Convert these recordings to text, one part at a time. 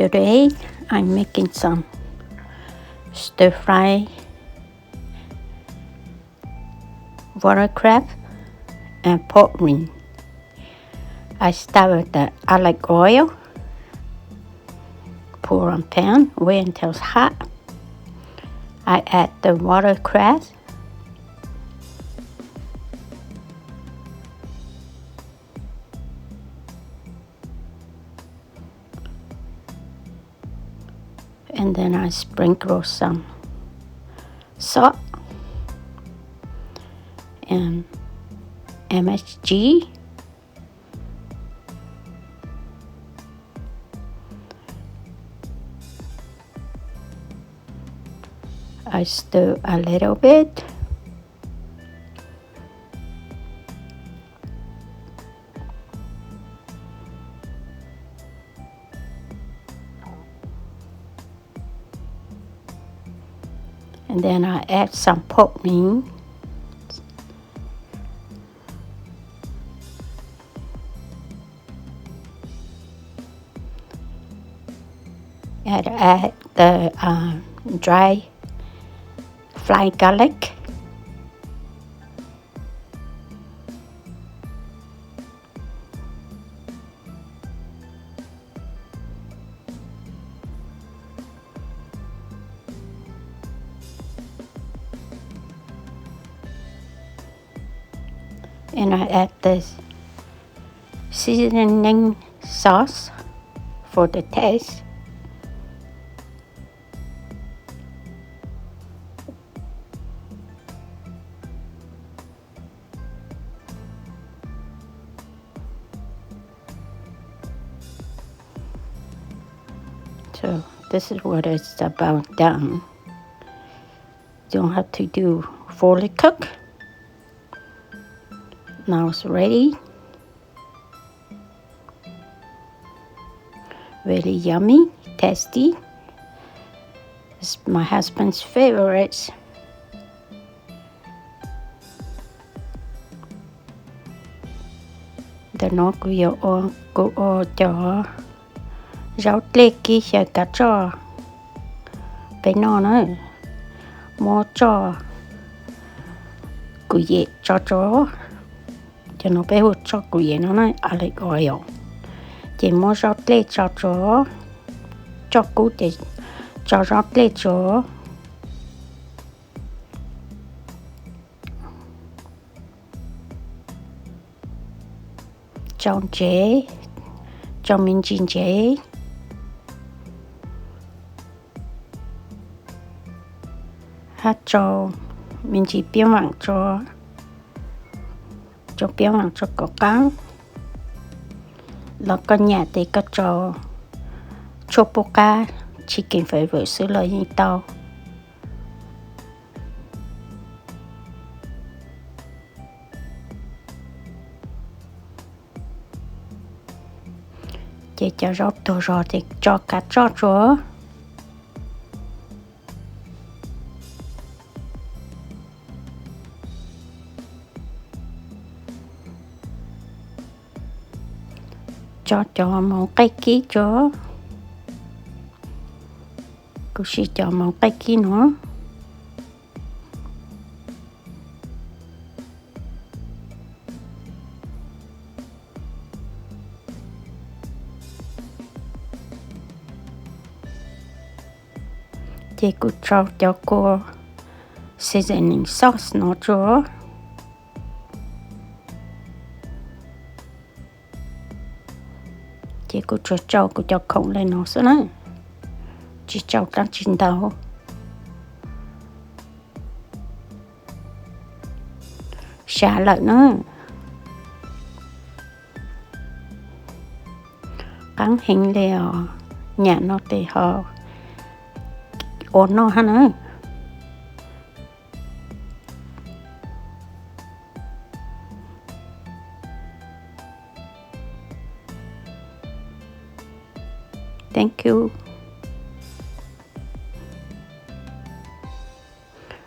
Today I'm making some stir fry watercress and pork rinds. I start with the olive oil, put on pan, wait until it's hot. I add the watercress. And then I sprinkle some salt and M S G. I stir a little bit. And then I add some pork rinds. And add the uh, dry fine garlic. And I add the seasoning sauce for the taste. So this is what it's about done. Don't have to do fully cook. Now it's ready. Really yummy, tasty. It's my husband's favorite. Ntawm no kuv yuav ua, kuv ua cov zaub dlej kib xyaw kav tsoj peb noj na. Muab tsoj kuv yem tso rau, cov no peb hu tsoj kuv yem no na, olive oil. Ces muab zaub dlej tso rau, tsoj kub ces tso zaub dlej rau. Tsau ntsev, tsau me ntsis ntsev, hab tsau me ntsis piab vaam tsua, tsau piab vaam tsua kom qaab. Los koj nyam tes koj tsau tshuaj pub qab chicken flavor xwb los yeej tau. Ces cov zaub tuag zog ces tso kav tsoj tsua. Tso cov moov qej kib tsua. Kuv siv cov moov qej kib no. Ces kuv tso cov kua seasoning sauce no tsua. Ces kuv tsuas tsau kuv cov khoom le no xwb na, tsis tsau dlaab tsi ntau. Sab lawm na. Qaab heev le os, nyam no tes ho ua noj hab na. Thank you.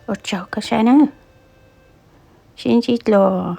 Ua tsaug koj saib na. Sib ntsib dlua.